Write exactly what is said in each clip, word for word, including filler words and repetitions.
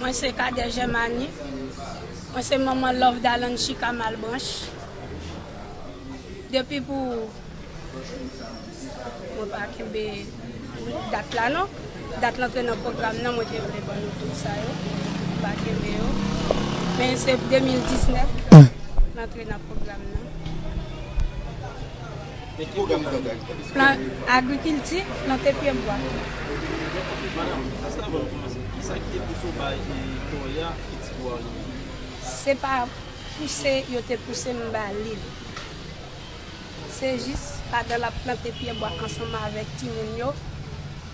Mwen se Cadet Germany. Mwen se manman Love Dalanchi Kamal Branch. Depi pou, mwen pa kenbe dat la non. Dat l antre nan pwogram nan, mwen te vle ban nou tout sa yo. Mwen pa kenbe yo. Men se de mil diznèf l antre nan pwogram nan. Plan agrikilti, plante pye bwa. Madanm, ansanm avan nou kòmanse, kisa ki te pouse w bay, e, Toya pitit ou a li menm? Se pa pouse yo te pouse m ba li l. Se jis pandan l ap plante pye bwa ansanm avèk timoun yo,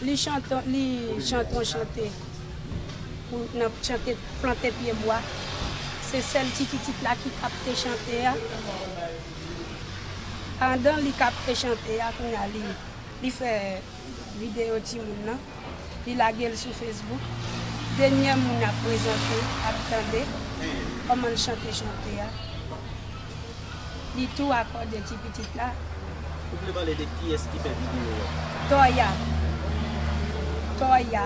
li chante, li chante yon chante pou nan chante plante pye bwa. Se sèl ti pitit la ki kapte chante a. Pandan li kapte chante a, kounye a li, li fè videyo timoun nan, li lage l sou Facebook. Dènyè moun ap prezante, ap tande kòman l chante chante a. Li tou akòde ti pitit la. Ou vle pale de kiyès ki fè videyo a? Toya. Toya.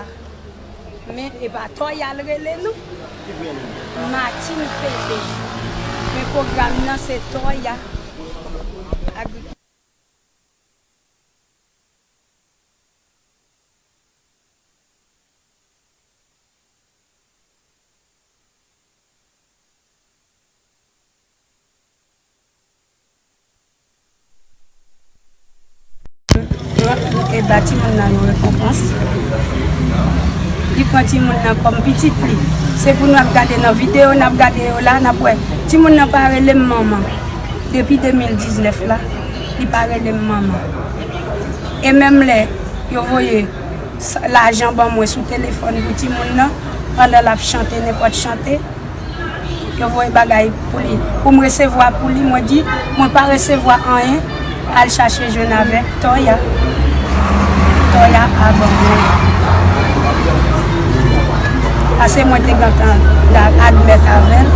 Men e pa Toya l rele non. Ki prenon? Martine Febe. Men pwogram nan se Toya. Agri- E ba timoun nan yon rekonpans. Li pran timoun nan kòm pitit li. Se pou n ap gade nan videyo n ap gade yo la, n ap wè timoun nan pa rele m manman. Depi de mil diznèf la, li pa rele m manman. E menm lè yo voye sa, lajan ban mwen sou telefòn pou timoun nan, pandan l ap chante nenpòt chante, yo voye bagay pou li. Pou m resevwa pou li, mwen di, mwen pa resevwa anyen, al chache jwenn avèk Toya. Toya a ban mwen. Paske mwen te gentan admèt avè l.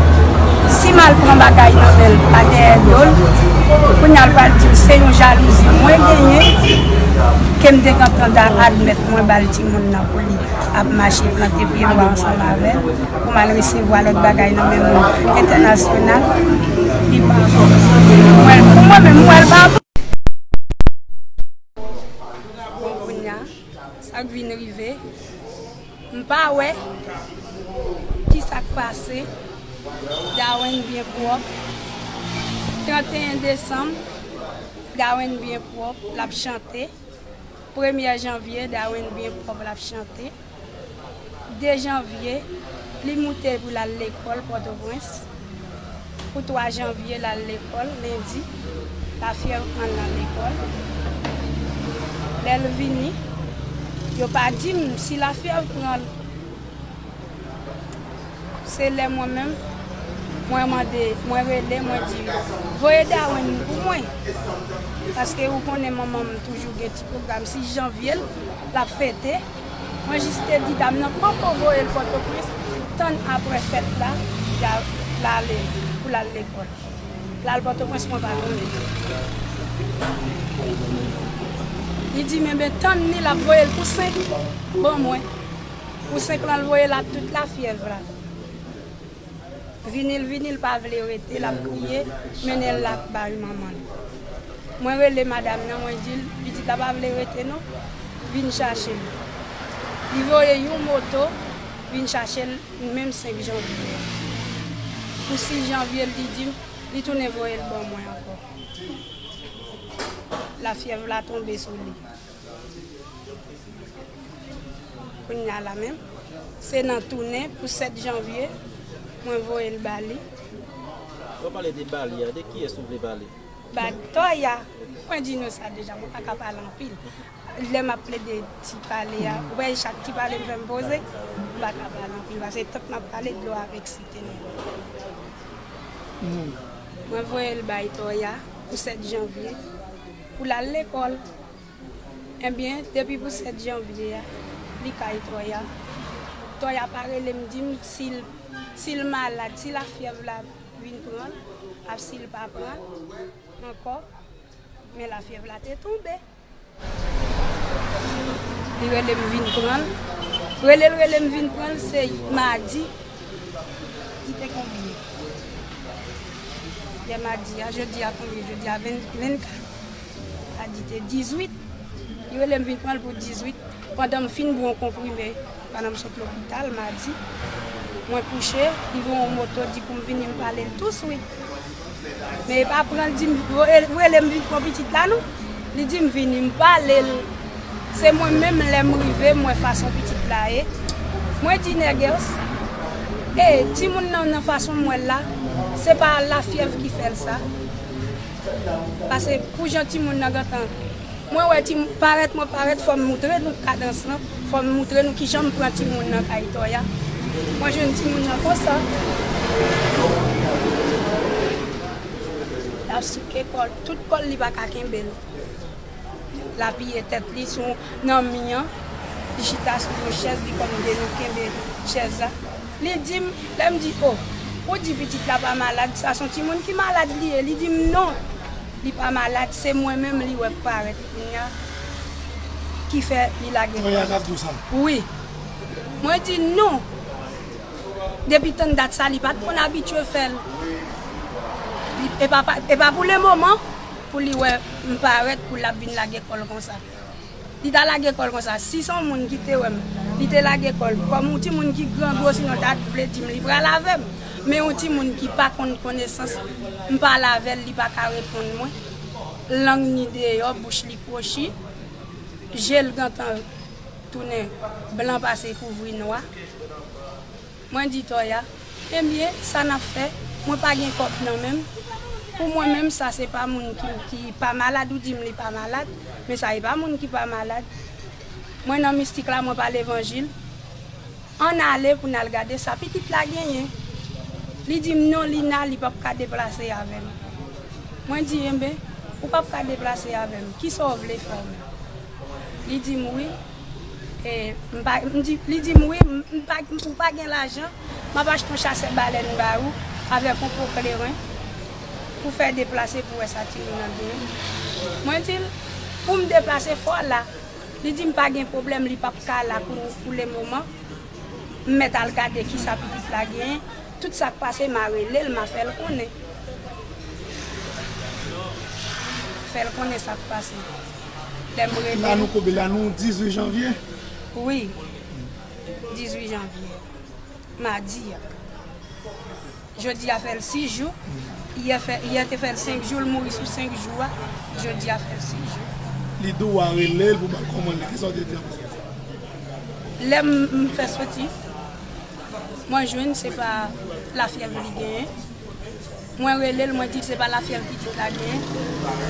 Si m al pran bagay nan men l, pa dèyè do l, kounye a l pral di m se yon jalouzi mwen genyen, ke m te gentan admèt mwen ba l timoun nan pou li ap mache plante pye bwa ansanm avè l, pou m al resevwa lòt bagay nan men moun entènasyonal, li pa bon. Mwen, pou mwen menm, mwen, l pa bon. Bon, kounye a, sa k vin rive, m pa wè ki sa k pase. Darwen byen pwòp. Tranteyen desanm, Darwen byen pwòp, l ap chante. Premyè janvye, Darwen byen pwòp, l ap chante. De janvye, li moute pou l al lekòl Pòtoprens. Pou twa janvye, l al lekòl, lendi, lafyèv pran l nan lekòl. Lè l vini, yo pa di m si lafyèv pran l. Se lè mwen menm, mwen mande, mwen rele, mwen di, voye Darwen pou mwen. Paske ou konnen manman m toujou gen ti pwogram sis janvye l, l ap fete. Mwen jis te di dam nan poko voye l Pòtoprens, tann apre fèt la, l a-, l ale, pou l al lekòl. L al Pòtoprens, mwen pa konnen. Li di m, enben, tann li, l ap voye l pou senk ban mwen. Pou senk lan, l voye l ak tout lafyèv la. Vini l vini, l pa vle rete, l ap kriye, mennen l la bay manman l. Mwen rele madanm nan, mwen di l, pitit la pa vle rete non, vin chache l. Li voye yon moto, vin chache l, menm senk janvye. Pou sis janvye, li di m, li tounen voye l ban mwen ankò. Lafyèv la tonbe sou li. Kounye a la menm, se nan tounen pou sèt janvye, mwen voye l ba li. Lè w pale de ba li a, de kiyès ou vle pale? Ba Toya, mwen di nou sa deja, mwen pa ka pale anpil. Lè m ap plede ti pale a, ou wè chak ti pale m fè m poze, m pa ka pale anpil, paske tank m ap pale, dlo ap eksite m. Mwen voye l bay Toya pou sèt janvye, pou l al lekòl. Ebyen, depi pou sèt janvye a, li kay Toya. Toya pa rele m di m si l, si l malad, si lafyèv la vin pran l, ap si l pa pran l ankò. Men lafyèv la te tonbe. Li rele m vin pran l. Rele l, rele m vin pran l, se madi. Li te konbyen? Yè madi a, jodi a konbyen? Jodi a ven, vennkat. Madi te dizuit. Li rele m vin pran l pou dizuit. Pandan m fin bwè yon konprime, pandan m sot lopital madi, mwen kouche, li voye yon moto di pou m vini, m pale l tou swit. Men e pa pran l di m, voye, rele m vin pran pitit la non. Li di m vini, m pale l. Se mwen menm, lè m rive, m wè fason pitit la ye. Mwen di nègès, e timoun nan, nan fason m wè l la, se pa lafyèv ki fè l sa. Paske pou jan timoun nan gentan, mwen wè ti parèt, mwen parèt, fò m moutre nou kadans lan, fò m moutre nou kijan m pran timoun nan kay Toya. Mwen jwenn timoun nan konsa. L ap souke kò l, tout kò l, li pa ka kenbe l. L apiye tèt li sou nan mi an, li chita sou yon chèz, li kòm de nou kenbe chèz la. Li di m, lè m di, o, ou di pitit la pa malad, sa se yon timoun ki malad li ye. Li di m non, li pa malad, se mwen menm li wè k parèt kounye a ki fè li lage kò l. Wi. Mwen di non. Depi tann dat sa, li pa t konn abitye fè l. Li, e pa, pa, e pa pou lemoman pou li wè m parèt pou l ap vin lage kò l konsa. Li ta lage kò l konsa. Si se yon moun ki te wè m, li te lage kò l kòm yon timoun ki grangou, sinon l ta vle di m li pral avè m. Men yon timoun ki pa konn konesans, m pale avè l, li pa ka reponn mwen. Lang ni deyò, bouch li kwochi, je l gentan tounen blan pase kouvri nwa. Mwen di Toya, ebyen, sa n ap fè, mwen pa gen kòb nan men m. Pou mwen menm, sa se pa moun ki, ki pa malad, ou di m li pa malad, men sa e pa moun ki pa malad. Mwen nan mistik la, mwen pa levanjil. Ann ale pou n al gade sa pitit la genyen. Li di m non, Lina, li p ap ka deplase avè m. Mwen di, enben, ou p ap ka deplase avè m, kisa w vle fè w menm? Li di m wi. E, m pa, m di, li di m wi, m, m pa, ou pa gen lajan, m ap achte yon chasè balèn ba ou avèk yon po kleren pou fè deplase pou wè sa timoun nan genyen. Mwen di l, pou m deplase fò w la. Li di m pa gen pwoblèm, li p ap ka la pou, pou lemoman. M mèt al gade kisa pitit la genyen. Tout sa k pase, m a rele l, m a fè l konnen. Fè l konnen sa k pase. Lè m rele l. La nou konbyen? La nou dizuit janvye? Wi. Dizuit janvye. Madi a. Jodi a fè l sis jou. Yè fè, yè te fè l senk jou, l mouri sou senk jou a. Jodi a fè l sis jou. Li di w a rele l pou ba l kòmann li. Kisa w te di anvan? Lè m, m fè soti, mwen jwenn se pa lafyèv li genyen. Mwen rele l, mwen di l se pa lafyèv pitit la genyen.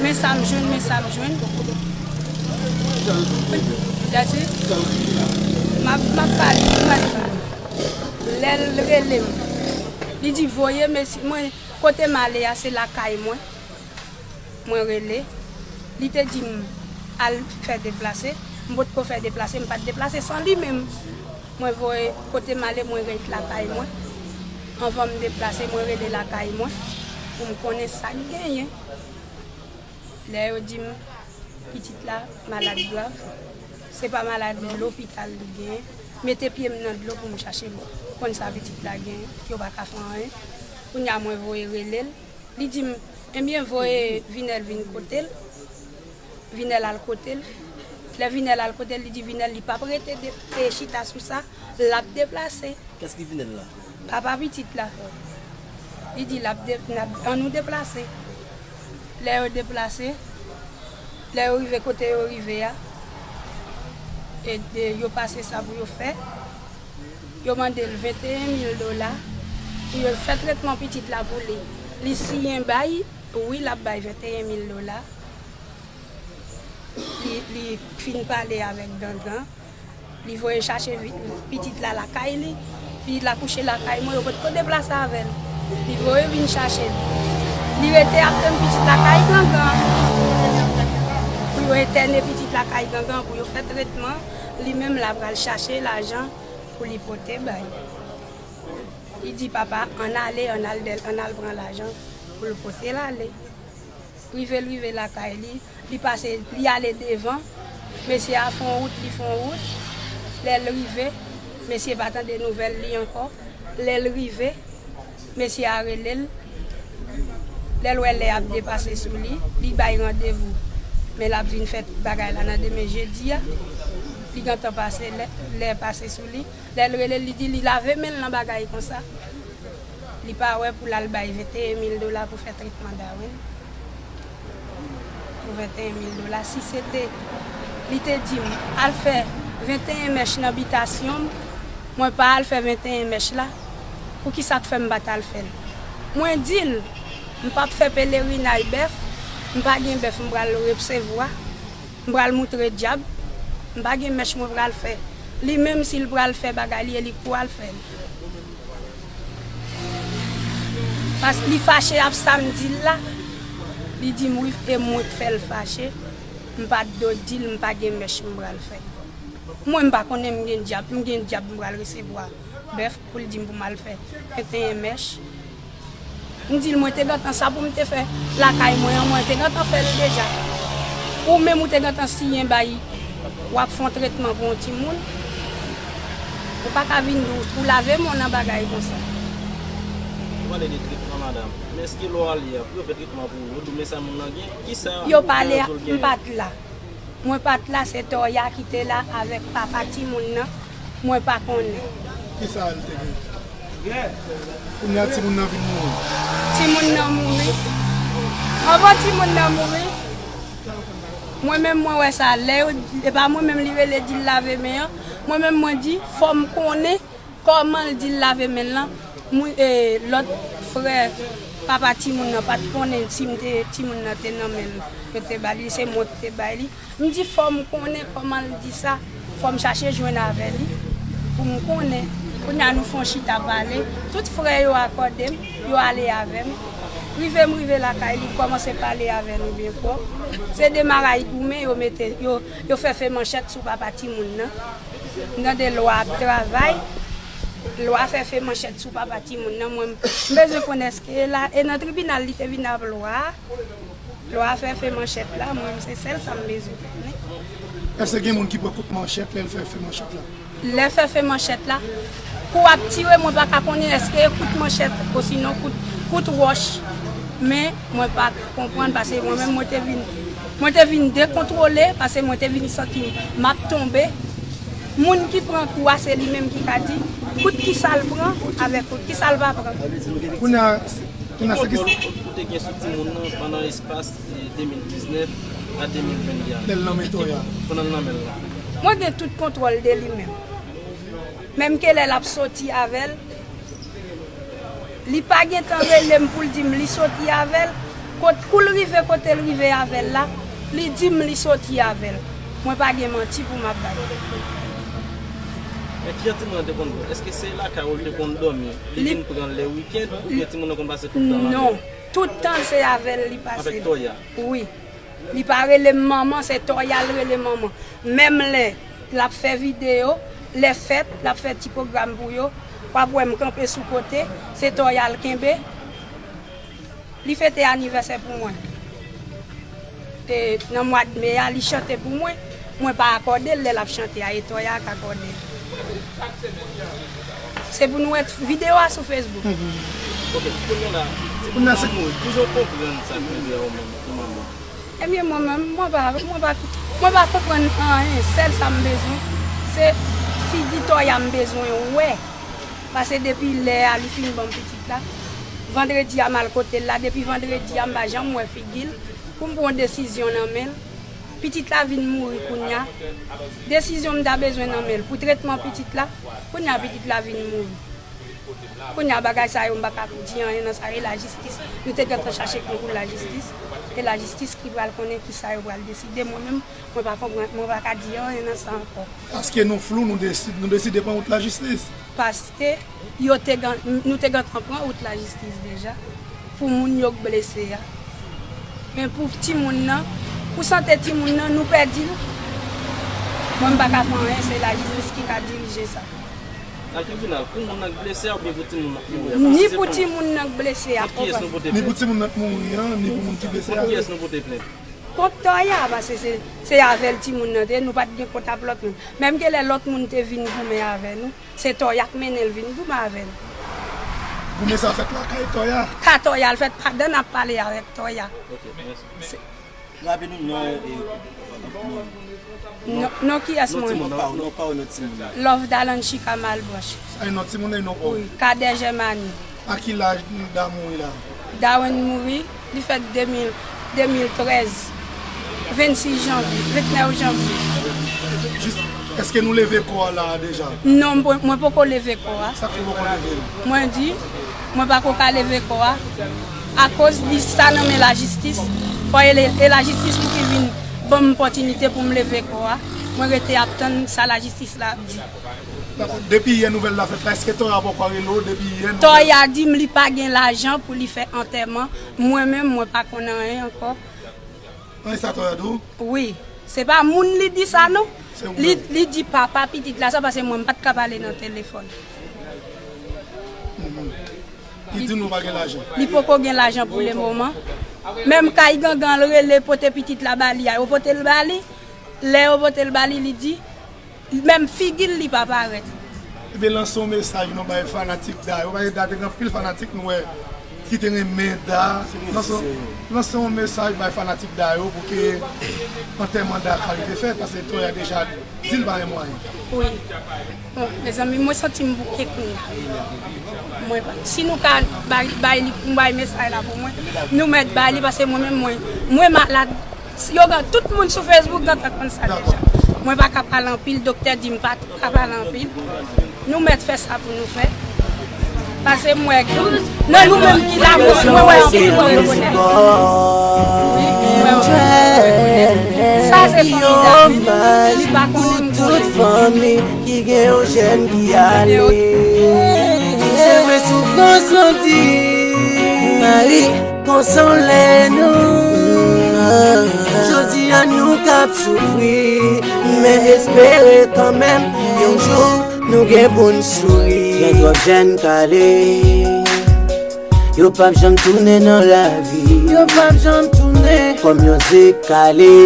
Men sa m jwenn, men sa m jwenn. Gade, m ap, m ap pale, m ap pale. Lè l rele m, li di voye mesye, mwen, kote m ale a, se lakay mwen. Mwen rele, li te di m al fè deplase, m potko fè deplase, m pa t deplase san li menm. Mwen voye kote m ale, mwen ret lakay mwen. Anvan m deplase, mwen rele lakay mwen pou m konnen sa k genyen. Lè yo di m pitit la malad grav, se pa malad lopital li genyen. Mete pye m nan dlo pou m chache konn sa pitit la genyen, yo pa ka fè anyen. Kounye a mwen voye rele l. Li di m, ebyen, voye Vinèl vin kote l. Vinèl al kote l. Lè Vinèl al kote l, li di Vinèl li p ap rete de, e chita sou sa, l ap deplase. Kès ki Vinèl la? Papa pitit la. Li di l ap de, n ap, ann nou deplase. Lè yo deplase, lè yo rive kote yo rive a, e, e yo pase sa pou yo fè. Yo mande l venteyen mil dola pou yo fè tretman pitit la pou li. Li siyen bay, wi, l ap bay venteyen mil dola. Li, li fin pale avèk Gangan. Li voye chache vi-, pitit la lakay li. Pitit la kouche lakay mwen, yo potko deplase avè l. Li voye vin chache l. Li rete ap tann pitit la kay Gangan. Pou yo entène pitit la kay Gangan, pou yo fè tretman. Li menm la pral chache lajan pou li pote bay. Li di papa, ann ale, ann al dèl, ann al pran lajan pou l pote l ale. Rive l rive lakay li, li pase, li ale devan. Mesye a fè yon wout, li fè yon wout. Lè l rive, Mesye pa tande nouvèl li ankò. Lè l rive, mesye a rele l. Lè l wè lè ap depase sou li, li bay randevou. Men l ap vin fè tout bagay la nan demen jedi a. Li gentan pase lè, lè pase sou li. Lè l rele l, li di li lave men l nan bagay konsa. Li pa wè pou l al bay venteyen mil dola pou fè tretman Darwin. Pou venteyen mil dola. Si se te, li te di m, al fè venteyen mèch nan bitasyon m, mwen pa al fè venteyen mèch la, poukisa k fè m pa t al fè l? Mwen di l, m p ap fè pelerinay bèf, m pa gen bèf m pral resevwa, m pral moutre dyab, m pa gen mèch mwen pral fè. Li menm si l pral fè bagay li, e li k pou al fè l. Paske li fache ap sa m di l la. Li di m wi, e mwen k fè l fache. M pa t dwe di l m pa gen mèch m pral fè. Mwen m pa konnen m gen dyab, m gen dyab m pral resevwa bèf pou l di m pou m al fè venteyen mèch. M di l mwen te gentan sa pou m te fè lakay mwen an, mwen te gentan fè l deja. Ou menm ou te gentan siyen bay w ap fè yon tretman pou yon timoun. Ou pa ka vin di w pou lave men w nan bagay konsa. Ou pale de tretman, madanm. Men èske lè w ale a, pou yo fè tretman pou ou, yo di w men sa moun nan gen? Kisa yo pale a, m pa t la. Mwen pa t la, se Toya ki te la avèk papa timoun nan. Mwen pa konnen. Kisa l te gen? Kounye a timoun nan vin mouri. Timoun nan mouri. Anvan timoun nan mouri, mwen menm mwen wè sa. Lè yo, e pa mwen menm li rele di l lave men an. Mwen menm mwen di, fò m konnen kòman l di l lave men l lan. Moun, e, lòt frè papa timoun nan pa t konnen si m te, timoun nan te nan men l. Yo te ba li, se mwen ki te bay li. M di fò m konnen kòman l di sa, fò m chache jwenn avè li pou m konnen. Kounye a nou fè yon chita pale, tout frè yo akòde m, yo ale avè m. Rive m rive lakay li, m kòmanse pale avè nou byen pwòp. Se de maraygomen yo mete, yo, yo fè fè manchèt sou papa timoun nan. M tande lwa ap travay, lwa fè fè manchèt sou papa timoun nan. Mwen, m bezwen konn èske e la, e nan tribinal li te vin ap lwa a. Lwa a fè fè manchèt la, mwen menm se sèl sa m bezwen konnen. Èske gen moun ki pran kout manchèt lè l fè fè manchèt la? Lè fè fè manchèt la, kou ap tire, mwen pa ka konnen èske e kout manchèt osinon kout, kout wòch. Men mwen pa konprann paske mwen menm mwen te vin, mwen te vin dekontwole paske mwen te vin santi m ap tonbe. Moun ki pran kou a se li menm ki ka di kout kisa l pran avèk kout kisa l pa pran. Kounye a, kounye a se ki... Kontwòl ou, ou te gen sou timoun nan pandan espas de mil diznèf a de mil venn de a? Lè l nan men Toya. Pandan l nan men l la. Mwen gen tout kontwòl de li menm. Menm ke lè l ap soti avè l, li pa gentan rele m pou l di m li soti avè l. Kot, kou l rive kote l rive avè l la, li di m li soti avè l. Mwen pa gen manti pou m ap bay. Men kijan timoun nan te konn pran? Èske se lakay ou l te konn dòmi? Li vin pran l lè wikenn oubyen timoun nan konn pase tout tan avè l? Non, tout tan se avè l li pase. Avèk Toya? Wi. Li pa rele m manman, se Toya l rele manman. Menm lè l ap fè videyo, lè fèt, l ap fè ti pwogram pou yo, w ap wè m kanpe sou kote, se Toya l kenbe. Li fete anivèsè pou mwen. E, nan mwa d me a, li chante pou mwen. Mwen pa akòde l lè l ap chante a, e Toya k akòde l. Se pou nou wè videyo a sou Facebook. Ok, kounye a la, kounye a se pou, kijan w konprann sa k rive a ou menm, ou manman? Ebyen, mwen menm, mwen pa, mwen pa, mwen pa konprann anyen. Sèl sa m bezwen, se figi Toya m bezwen wè. Paske depi lè a li fin ban m pitit la, vandredi a m al kote l la, depi vandredi a m pa janm wè figi l pou m pran yon desizyon nan men l. Pitit la vin mouri kounye a. Desizyon m ta bezwen nan men l pou tretman pitit la, kounye a pitit la vin mouri. Kounye a bagay sa yo m pa ka di anyen nan sa, e lajistis. Nou te gentan chache konkou lajistis. E lajistis ki pral konnen kisa yo pral deside. Mwen menm, mwen pa konprann, mwen pa ka di anyen nan sa ankò. Paske nou flou, nou deside, nou deside pran wout lajistis. Paske yo te gen, nou te gentan pran wout lajistis deja pou moun yo k blese a. Men pou timoun nan, pou sante timoun nan, nou pèdi l. Mwen m pa ka fè anyen, se lajistis ki ka dirije sa. Nan tribinal, pou moun nan k blese a oubyen pou timoun nan k mouri a? Ni pou timoun nan k blese a. Kont kiyès nou pote plent? Ni pou timoun nan k mouri an, ni pou moun ki blese a. Kont kiyès nou pote plent? Kont Tòya, paske se, se avè l timoun nan te ye, nou pa t gen kont ap lòt moun. Menm ke lè lòt moun te vin goumen avè nou, se Tòya k mennen l vin goumen avè n. Goumen sa fèt lakay Tòya? Ka Tòya, l fèt pandan n ap pale avèk Tòya. Ok, mèsi. Raple nou non e non. Non, non kiyès mwen? Non pa w, non pa w, non timoun nan. Love Dalanchika Malbranch. Sa e non timoun nan, e non pa w? Wi, Kadè Jèmani. A ki laj Da mouri la? Darwin mouri, li fèt de mil, de mil trèz, vennsis janvye, vennèf janvye. Jis, èske nou leve kò a la a deja? Non, mwen, mwen poko leve kò a. Sa k fè w poko leve l? Mwen di, mwen pako ka leve kò a. Akoz li sa nan men lajistis, fò e, e lajistis pou ki vin ban m opòtinite pou m leve kò a. Mwen rete ap tann sa lajistis la ap di. Dakò. Depi yè nouvèl la fèt la, èske Tòya poko rele w depi yè nouvèl? Tòya di m li pa gen lajan pou li fè antèman. Mwen menm, mwen pa konn anyen ankò. Anyen sa Tòya di w? Wi. Se pa moun li di sa non. Se ou menm. Li, li di papa pitit la sa, paske mwen m pa t ka pale nan telefòn. Mhm. Li di nou pa gen lajan. Li poko gen lajan pou le moman. Menm kay gangan l rele pote pitit la ba li a, yo pote l ba li. Lè yo pote l ba li, li di, menm figi l li pa parèt. Ebyen, lanse yon mesaj non bay fanatik Da yo. Paske Da te gen anpil fanatik nou wè ki te renmen Da. Lanse, lanse yon mesaj bay fanatik Da yo pou ke antèman Da ka rive fèt, paske Tòya deja di l pa gen mwayen. Wi. Bon, mezanmi, mwen santi m bouke kounye a. Mwen pa, si nou ka bay, bay li, bay mesaj la pou mwen, nou mèt bay li, paske mwen menm, mwen, mwen malad. Si yo gen tout moun sou Facebook gen tan konn sa deja. Mwen pa ka pale anpil, doktè di m pa ka pale anpil. Nou mèt fè sa pou nou fè. Paske m wè tout, nan nou menm ki la, mwen, mwen wè anpil moun rekonèt. Mwen wè anpil moun rekonèt. Sa se fanmi Da. Li pa konnen m konnen. Fanmi ki gen yon jèn ki ale. Se vre soufrans lan di. Mari, konsole nou. Jodi a nou k ap soufri, men espere kanmenm yon jou nou gen pou n souri. Gen twòp jèn k ale. Yo p ap janm tounen nan lavi. Yo p ap janm tounen. Kòm yon zik kale.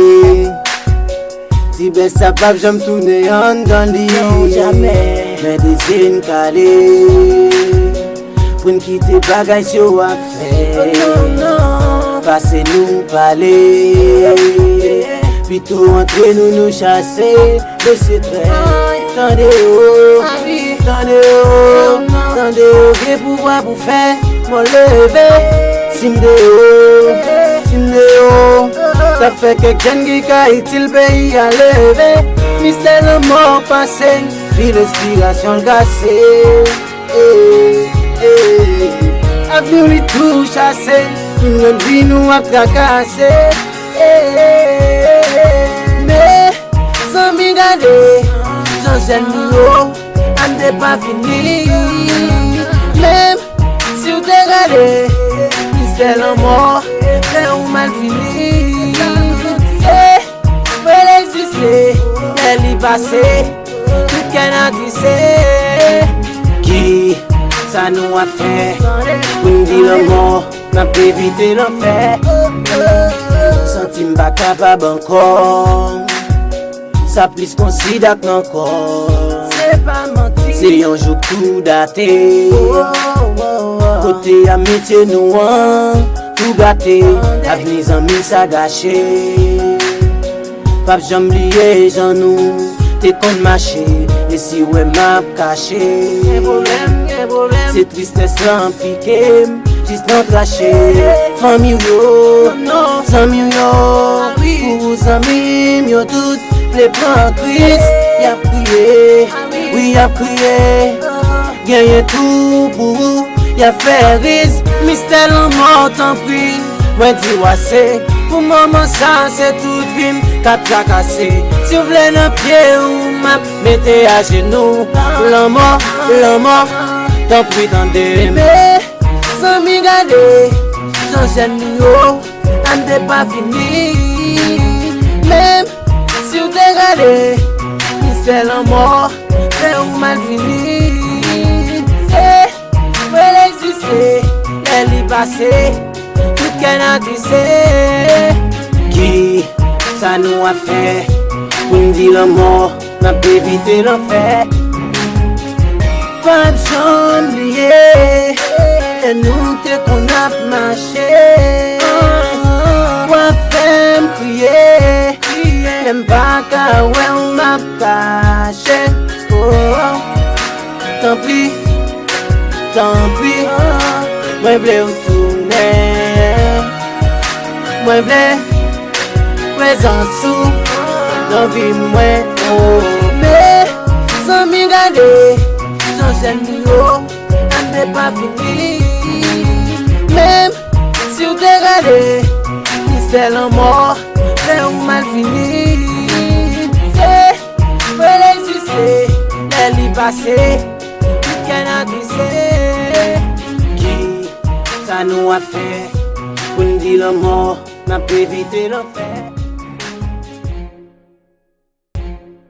Ti bèt sa p ap janm tounen anndan li. Non, jamè. Men dezi n kale. Pou n kite bagay sa yo ap fè. Oh, non, non. Pase nou pale. Pito antre nou, nou chase. Mesye trè, tande yo, tande yo, tande yo, gen pouvwa pou fè mò leve. Si m deyò, si m deyò, t ap fè kèk jèn ki ka itil peyi a leve. Mistè lanmò pase, fil enspirasyon l kase. Eh, eh, avni w li tou chase, nou jwenn vi nou ap trakase. Eh, eh, eh, eh, eh. Men, zanmi, gade jan jèn nou yo, an de pa fini. Menm si w te gade, mizè lanmò fè ou mal fini. Eh, vrè l egziste, lè li pase, tout kè n atrise. Ki sa nou ap fè pou n di lanmò? N ap evite lanfè. Santi m pa kapab ankò. Sa plis konsidan k nan kò. Se pa manti. Se yon jou k tou date. Kote amitye nou an tou gate. Avni zanmi sa gache. P ap janm bliye jan nou te konn mache. E si w wè m ap kache. Gen pwoblèm, gen pwoblèm. Se tristès lan pike m jis nan trache. Fanmi w yo, zanmi w yo, pou ou zanmi m yo tout vle pran kriz. Y ap kriye, wi y ap kriye. Genyen tou pou ou, y ap fè riz. Mistè lanmò, tanpri, mwen di w ase. Pou moman sa, se tout vi m k ap trakase. Si w vle nan pye w, m ap mete ajenou. Lanmò, lanmò, tanpri tande m. Zanmi, gade jan jèn nou yo, an de pa fini. Menm si w te gade, mizè lanmò fè ou mal fini. Se vrè l egziste, lè li pase, tout kè n atrise. Ki sa nou ap fè pou n di lanmò n ap evite lanfè? P ap janm bliye lè nou te konn ap mache. W ap fè m kriye, lè m pa ka wè w m ap kache. Oh, tanpri, tanpri, mwen vle w tounen. Mwen vle prezans ou nan vi mwen. Oh, mezanmi, gade jan jèn nou yo ap depafini. Menm si w te gade mistè lanmò, lè ou mal fini, se plezi se lè li pase, li kè n atrise. Ki sa nou ap fè pou n di lanmò n ap evite lanfè?